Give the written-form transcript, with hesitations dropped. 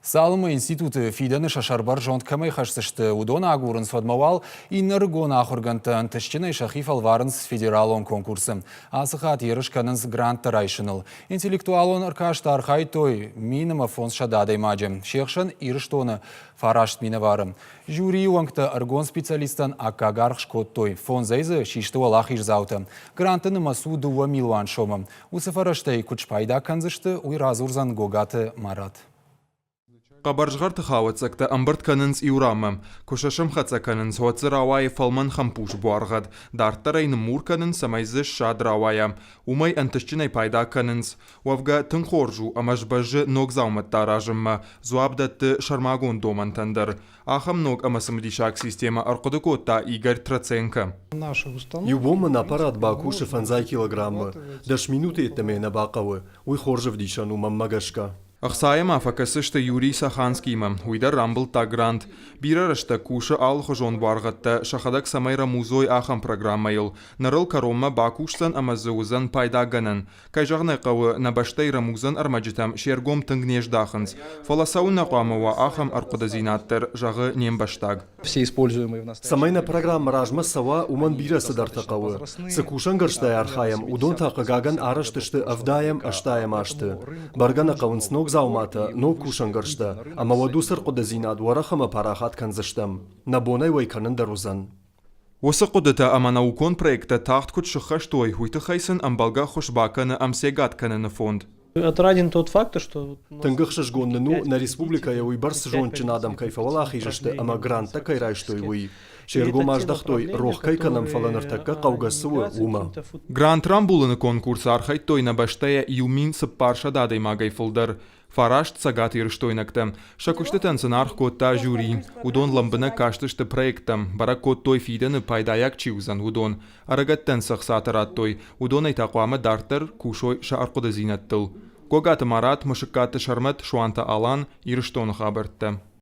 Цалынмӕ институты фидӕны сӕ сӕрбӕрзонд кӕмӕй хӕсдзысты, уыдон агурынц, уӕдмӕ уал иннӕ рыгон ахуыргӕндтӕ ӕнтыстджынӕй сӕхи фӕлварынц федералон конкурсы. Ацы хатт ерыс кӕнынц гранттӕ райсыныл. Интеллектуалон ӕркасты архайдтой 1500 адӕймаджы, се хсӕн Ирыстоны фараст минӕвары. Жюрийы уӕнгтӕ ӕрыгон специалисттӕн аккаг аргъ скодтой, фондзӕй дзы систы уӕлахиздзаутӕ. Грантты нымӕц у 2 милуан сомы. Уыцы фӕрӕзтӕй куыд спайда кӕндзысты, уый радзурдзӕн Гогаты Марат. Хъӕбӕрзгъӕрты хауӕццӕгтӕ ӕмбырд кӕнынц иу ранмӕ. Куы сӕ сӕмхӕццӕ кӕнынц, уӕд дзы рауайы фӕлмӕн хӕмпус буаргъӕд. Дарддӕр ӕй ныммур кӕнынц, цӕмӕй дзы ссад рауайа. Уымӕй ӕнтыстджынӕй пайда кӕнынц. Уӕвгӕ, тынг хорз у ӕмӕ сбӕззы ног дзаумӕттӕ аразынмӕ, дзуапп дӕтты сӕрмагонд домӕнтӕн дӕр. Ахӕм ног ӕмӕ цымыдисаг системӕ ӕрхъуыды кодта Игорь Троценко. Иу бон мын аппарат бакусы фӕндзай килограммы. 10 минуты йеддӕмӕ нӕ бахъӕуы. Уый хорз ӕвдисӕн у мӕнмӕ гӕсгӕ. Ӕхцайӕ ма фӕкӕсдзысты Юрий Саханскиймӕ, уый дӕр рамбылдта грант. Бирӕ рӕстӕг кусы алыхуызон буаргъӕдтӕ, сӕхӕдӕг цӕмӕй рӕмудзой, ахӕм программӕйыл. Ныр ыл кӕронмӕ бакусдзӕн ӕмӕ дзы уыдзӕн пайдагӕнӕн. Кӕй зӕгъын ӕй хъӕуы, нӕ бӕстӕйы рӕмудзӕн ӕрмӕджытӕм се ргом тынг не здахынц. Фӕлӕ цӕуылнӕ хъуамӕ уа ахӕм ӕрхъуыдыдзинад дӕр, зӕгъы не мбӕстаг. Цӕмӕй нӕ программӕ размӕ цӕуа, уымӕн бирӕ цыдӕртӕ хъӕуы. Цы кусӕнгӕрзтӕй архайӕм, уыдон та, хъыгагӕн, арӕзт сты ӕвдайӕм-ӕстайӕм азты. Бӕргӕ нӕ хъӕуынц ног дзауматӕ, ног кусӕнгӕрзтӕ, ӕмӕ уӕд уыцы ӕрхъуыдыдзинад уӕрӕх ӕмӕ парахат кӕндзыстӕм. Нӕ бон ӕй уӕй кӕнын дӕр уыдзӕн. Уыцы хъуыдытӕ ӕмӕ наукон проекттӕ тагъд куыд сыххӕст уой, уый тыххӕй сын ӕмбӕлгӕ ӕххуыс бакӕны ӕмцегад кӕныны фонд. Отраден тот факт, что Тынг ӕхсызгон нын у, нӕ республикӕйы уыйбӕрц зондджын адӕм кӕй фӕуӕлахиз сты ӕмӕ гранттӕ кӕй райстой, уый. Се ргом аздӕхтой, рох кӕй кӕнӕм, фӕлӕ ныртӕккӕ хъӕугӕ цы у, уымӕ. Грант рамбулыны конкурсы архайдтой нӕ бӕстӕйӕ 1400 адӕймагӕй фылдӕр. Фараст цӕгатирыстойнӕгтӕ. Сӕ куыстытӕн сын аргъ кодта жюри. Уыдон лӕмбынӕг кастысты проекттӕм, бӕрӕг кодтой фидӕны пайдайаг чи уыдзӕн, уыдон. Ӕрыгӕттӕн цы ӕхцатӕ радтой, уыдонӕй та хъуамӕ дарддӕр кусой сӕ ӕрхъуыдыдзинӕдтыл. Гогаты Марат, Мысыккаты Сӕрмӕт, Суанты Алан, Ирыстоны хабӕрттӕ.